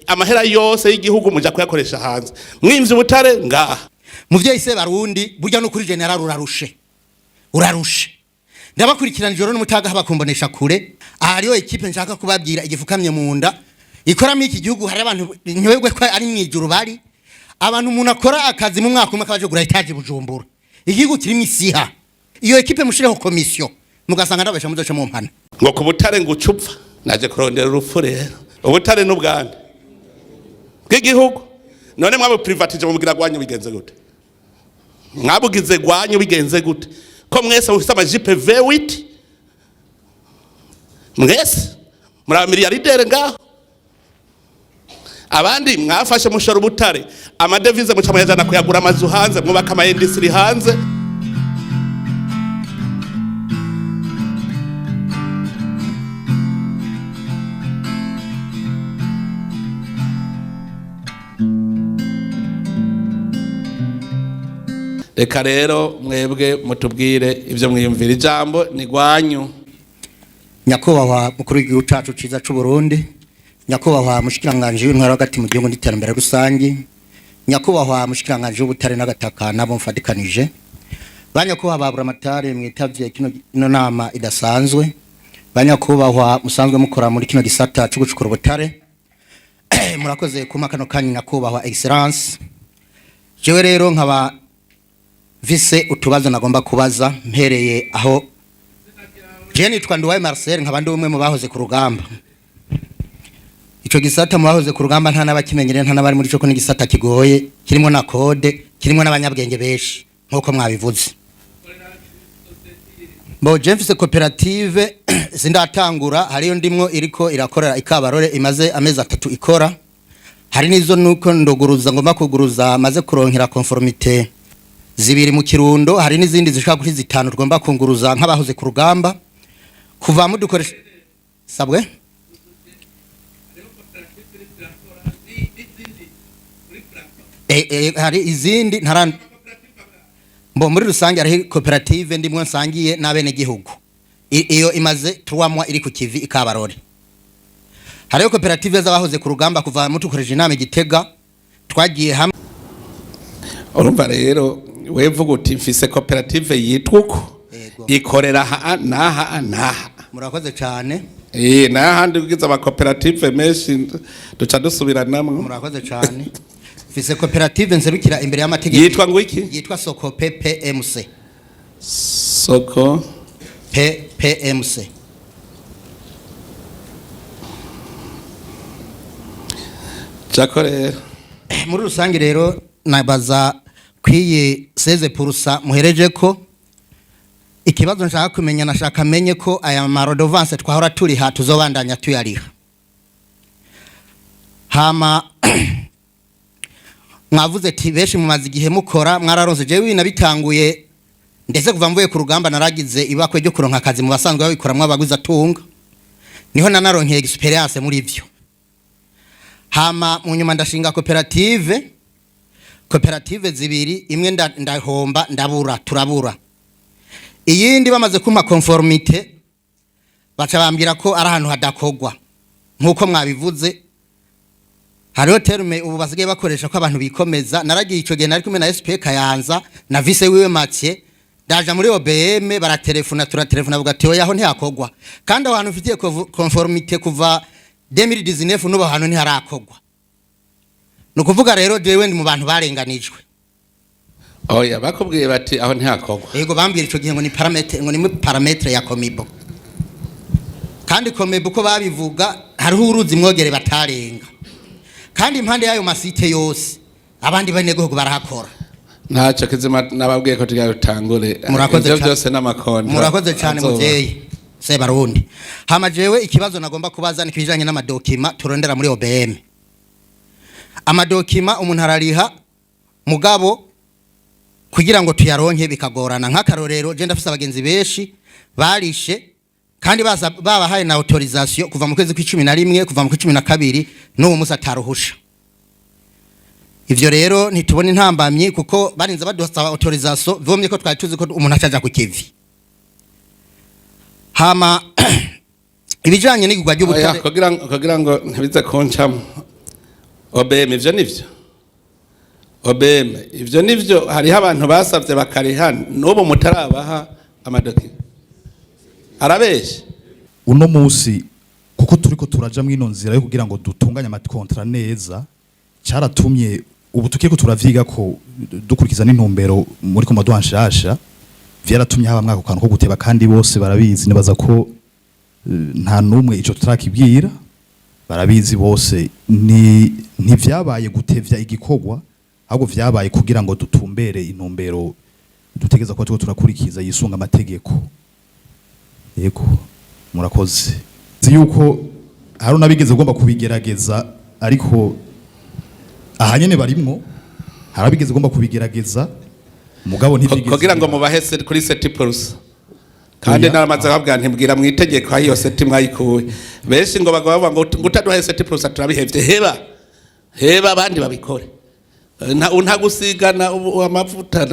Amahera yose y'igihugu muja kuyakoresha hanze, mwimvye ubutare ngaha. Muvyeyi se Barundi, burya no kuri général urarushe, urarushe. Ndabakurikirana ijoro n'umutaga, bakumbonesha kure. Aha hariho équipe nshaka kubabwira igifukamye mu nda ikoramo iki gihugu. Hari abantu nyoberwe ko ari mwijuru, bari abantu umuntu akora akazi mu mwaka umwe akabaje gura étage Bujumbura. Igihugu kirimo isiha. Iyo équipe mushireho commission, mugasanga ndabesha muzoca mu mpana. Ngo ku butare ngo ucupfa, naje kurondera urupfu. Rero ubutare n'ubwande bw'igihugu, none mwabo privatije mubwira gwanyu bigenze gute? Mwabugize gwanyu bigenze gute, ko mwese mufise ama Jeep V8, mwese muri aba milliardaires ngaho? Abandi mwafashe mushora ubutare, ama devises muca muyajana kuyagura amazu hanze, mwubaka ama industries hanze. Reka rero mwebwe mutubwire ibyo mwiyumvira, ijambo ni gwanyu. Nyakubahwa mukuru w'igihugu cacu ciza c'u Burundi, nyakubahwa mushikiranganje w'intwaro hagati mu gihugu n'iterambere rusangi, nyakubahwa mushikiranganje w'ubutare n'agataka nabo mfatikanije, ba nyakubahwa ba buramatari mwitavye kino ino nama idasanzwe, ba nyakubahwa musanzwe mukora muri kino gisata co gucukura ubutare, murakoze kuma kano kanya. Nyakubahwa excellence, jewe rero nkaba mfise utubazo nagomba kubaza mpereye aho. Je nitwa Nduwaye Marcel, nkaba ndi umwe mu bahoze ku rugamba. Ico gisata mu bahoze ku rugamba nta n'abakimenyere, nta n'abari muri cyo, ko n'igisata kigoye, kirimo na code, kirimo n'abanyabwenge benshi nkuko mwabivuze. Bo je mfise koperative sindatangura, hariyo ndimwo iriko irakorera ikabarore, imaze amezi 3 ikora. Hari nizo nuko ndoguruza, ngomba kuguruza, maze kuronkera conformité zibiri mu Kirundo. Hari n'izindi zishaka kuri zitanu tugomba kunguruza nk'abahoze ku rugamba kuva mudukoresha sabwe. Hari izindi ntara mbo. Muri rusange hariho koperative ndimwo nsangiye n'abene gihugu. Iyo imaze 3 mois iri ku kivi ikabarore. Hariho koperative z'abahoze ku rugamba kuva mutukoresha inama igitega twagiye hamwe. Urumva rero wevuga uti mfise koperative yitwa uko, Yego. ikorera aha n'aha n'aha. Murakoze cyane. N'ahandi ugize amakoperative menshi duca dusubiranamwo. Murakoze cyane. Mfise koperative nserukira imbere y'amategeko. Yitwa ngo iki? Yitwa Soko PPMC. Soko PPMC. Jako rero. Muri rusange rero nabaza kwiye 16% muhereje ko ikibazo nshaka kumenya, nashaka menye ko aya ma redevances twahora turiha tuzobandanya tuyariha. Hama mwavuze ati benshi mumaze igihe mukora, mwararonse. Jewe nabitanguye ndetse kuva mvuye ku rugamba naragize ibakwe ryo kuronka akazi mu basanzwe babikoramwo abaguzi atunga, niho nanaronkeye expérience muri vyo. Hama mu nyuma ndashinga koperative zibiri, imwe ndahomba, ndabura, turabura. Iyindi bamaze kumpa conformité baca bambwira ko ari ahantu hadakogwa nkuko mwabivuze. Hariho terme ubu basigaye bakoresha ko abantu bikomeza. Naragiye ico gihe nari kumwe na SP Kayanza na vice wiwe Mathieu, ndaja muri OBM, baratelefona, turatelefona, avuga ati oya, aho ntihakogwa, kandi aho hantu mfitiye conformité kuva 2019 n'ubu hantu ntiharakogwa. Ni ukuvuga rero jewe ndi mu bantu barenganijwe. Oya, bakubwiye bati aho ntihakogwa? Yego, bambwira ico gihe ngo ni paramètre, ngo ni muri paramètre ya Comibo, kandi Comibo uko babivuga hariho uruzi mwogere batarenga, kandi impande y'ayo ma sites yose abandi benegihugu barahakora. Ntacyo kizima, nababwiye ko tugira dutangure. Murakoze Ivyo byose n'amakontra Murakoze cyane. azoba. Muvyeyi Sebarundi, hama jewe ikibazo nagomba kubaza ni kijanye n'ama documents turondera muri OBM. Ama documents umuntu arariha, mugabo kugira ngo tuyaronke bikagorana. Nk'akarorero, je ndafise abagenzi benshi barishe kandi baza babahaye na autorisation kuva mu kwezi kw'11, kuva mu kw'12, n'uwo musi ataruhusha. Ivyo rero ntitubona intambamyi, kuko barinze badusaba autorisation vomye ko twari tuzi ko umuntu acaja ku kivi. Hama ibijanye n'igurwa Oya, ry'ubutare kugira ngo ntibize kuncamo. OBM, ivyo nivyo. OBM, ivyo nivyo. Hariho abantu basavye bakariha, n'ubu mutarabaha ama documents. Arabeshe. Uno munsi, kuko turiko turaja mwino nzira yo kugira ngo dutunganye ama contrats neza, caratumye ubu tukiriko turavyiga ko dukurikiza n'intumbero muri ko maduha nshasha. Vyaratumye haba mwako kantu ko guteba, kandi bose barabizi. Nibaza ko nta numwe ico turakibwira, barabizi bose. Ni ntivyabaye gutevya igikorwa, ahubwo vyabaye kugira ngo dutumbere intumbero dutegeza kuba turiko turakurikiza yisunga amategeko. Yego, murakoze. Nzi yuko hari unabigeze ugomba kubigerageza, ariko ahanyene barimwo hari abigeze ugomba kubigerageza, mugabo ntivyigeze Kugira ngo biba. Mubahe kuri 7%, kandi Oya. naramaze babwira, ntibwira mu itegeko aho iyo sept mwayikuye. Benshi ngo bagaba bavuga ngo utaduhaye 7% turabihevye. Heba, heba, abandi babikore. Nta gusigana ubu amavuta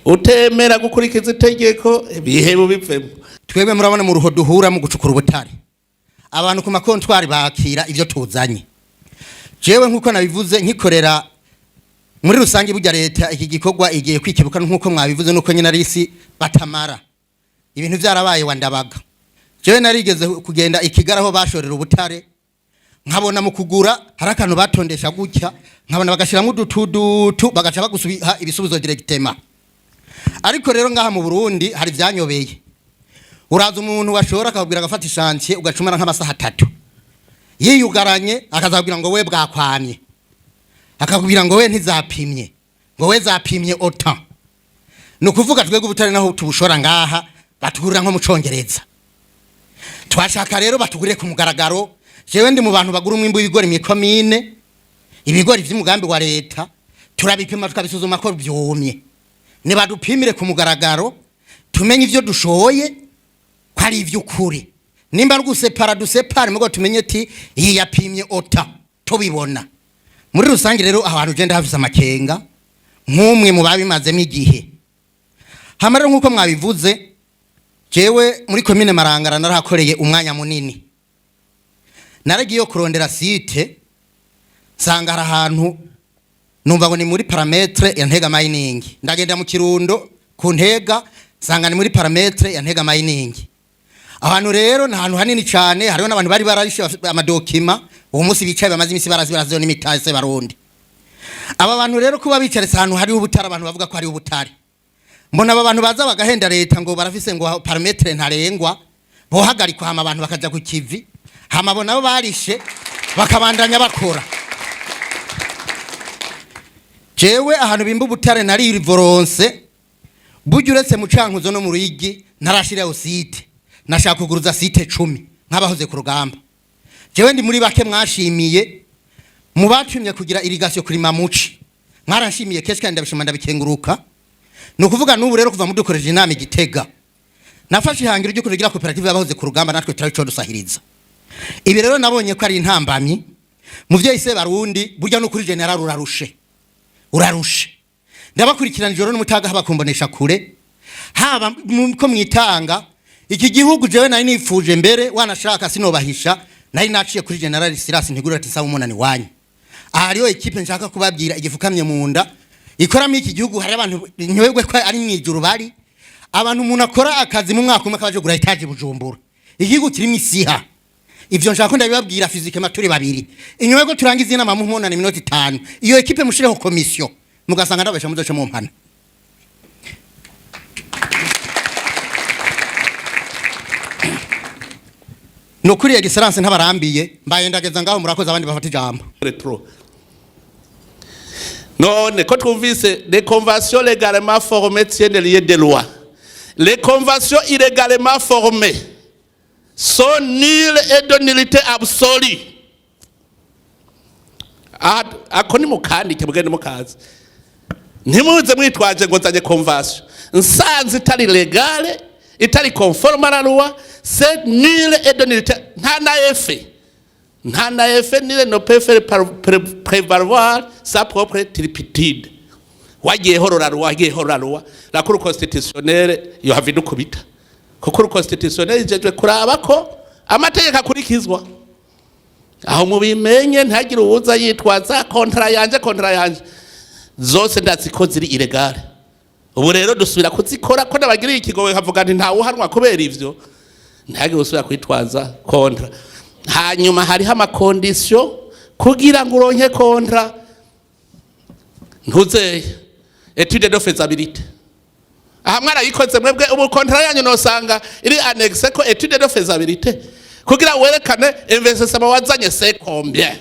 utemera gukurikiza itegeko, bihebe, ubivemo. Twebwe murabona mu ruho duhura mu gucukura ubutare, abantu ku ma comptoirs bakira ibyo tuzanye. Jewe nk'uko nabivuze nkikorera muri rusange, burya leta iki gikorwa igiye kwikebuka nk'uko mwabivuze, nuko nyine ari isi batamara ibintu byarabaye wandabaga. Jewe narigeze kugenda i Kigali aho bashorera ubutare, nkabona mu kugura hari akantu batondesha gutya, nkabona bagashyiramo udutudutu, bagaca bagusubiha ibisubizo directement. Ariko rero ngaha mu Burundi hari ivyanyobeye. Uraza umuntu washora akabwira agafata i chantier, ugacumara nk'amasaha 3 yiyugaranye, akazabwira ngo we bwakwamye, akakubwira ngo we ntizapimye, ngo we zapimye autant. Ni ukuvuga twebwe ubutare naho tubushora ngaha batugurira nko mu Congereza. Twashaka rero batugurire ku mugaragaro. Jewe ndi mu bantu bagura umwimbu w'ibigori mw'ikomine, ibigori vy'umugambi wa leta turabipima, tukabisuzuma ko vyumye. Nibadupimire ku mugaragaro, tumenye ivyo dushoye ko ari ivy'ukuri. Nimba ari gusepara, dusepare, mugo tumenye ti iyi yapimye autant, tubibona. Muri rusange rero, ahantu je ndahafise amakenga nk'umwe mu babimazemo igihe. Hama rero nk'uko mwabivuze, jewe muri komine Marangara narahakoreye umwanya munini. Naragiye kurondera site, nsanga hari ahantu numva ngo ni muri paramètre ya Ntega Mining. Ndagenda mu Kirundo ku Ntega, nsanga ni muri paramètre ya Ntega Mining. Ahantu rero ni ahantu hanini cyane, hariho n'abantu bari bararishe ama documents. Uwo munsi bicaye bamaze iminsi barazi baraziho n'imitahe se barundi. Aba bantu rero kuba bicaritse ahantu hariho ubutare, abantu bavuga ko hariho ubutare, mbona aba bantu baza bagahenda leta ngo barafise ngo paramètre ntarengwa, bohagarikwa, hama abantu bakaja ku kivi, hama abo nabo barishe bakabandanya bakora. Jewe ahantu bimba ubutare nari voronse burya, uretse mu Cankuzo no mu Ruyigi, ntarashiraho site. Nashaka kuguruza site 10 nk'abahoze ku rugamba. Jewe ndi muri bake mwashimiye mu batumye kugira irrigation kuri mamuci. Mwaranshimiye kenshi kandi ndabishima, ndabikenguruka. Ni ukuvuga n'ubu rero kuva mudukoreje inama igitega, nafashe ihangiro ryo kugira koperative y'abahoze ku rugamba, natwe turabico dusahiriza. Ibi rero nabonye ko ari intambamyi. Muvyeyi se barundi, burya no kuri général urarushe, urarushe. Ndabakurikirana ijoro n'umutaga, haba kumbonesha kure, haba ko mwitanga iki gihugu. Jewe nari nifuje mbere, wanashaka sinobahisha, nari naciye kuri général Silas Ntigurira ati nsaba umunani wanyu. Aha hariyo équipe nshaka kubabwira igifukamye mu nda ikoramo iki gihugu. Hari abantu ntiwebwe ko ari mwijuru bari abantu. Umuntu akora akazi mu mwaka umwe akabaje kugura étage Bujumbura. Igihugu kirimo isiha. Ivyo nshaka ko ndabibabwira physiquement turi babiri inyuma yuko turangiza inama mu mpunana iminota 5. Iyo équipe mushireho commission, mugasanga ndabesha muzoce mu mpana. Nukuri excellence, ntabarambiye, mbaye ndageza ngaho. Murakoze, abandi bafata ijambo. Rétro. None ko twumvise les conventions légalement formées tiennent lieu de loi, les conventions illégalement formées sont nulles et de nullité absolue. Aha, ako ni mukandike, mugende mukazi. Ntimuze mwitwaje ngo nzanye convention nsanze itari légale, itari conforme à la loi, c'est nul et de nullité. Nta na effet, nta na effet. Nul ne peut faire prévaloir sa propre turpitude. Wagiye horora loi, wagiye horora loi, la cour constitutionnelle yohava idukubita, kuko cour constitutionnelle ijejwe kuraba ko amategeko akurikizwa. Aho mubimenye, ntagire uwuza yitwaza contrat yanje, contrat yanje. Zose ndazi ko ziri illégales. Ubu rero dusubira kuzikora ko nabagiriye ikigowe, nkavuga nti ntawuhanwa kubera ivyo. Ntihagire usubira kwitwaza contrat. Hanyuma hariho ama conditions kugira ngo uronke contrat. Ntuzeye étude de faisabilité, aha mwarayikoze mwebwe? Ubu contrat yanyu nosanga iri annexe ko étude de faisabilité kugira werekane investissement wazanye, c'est combien?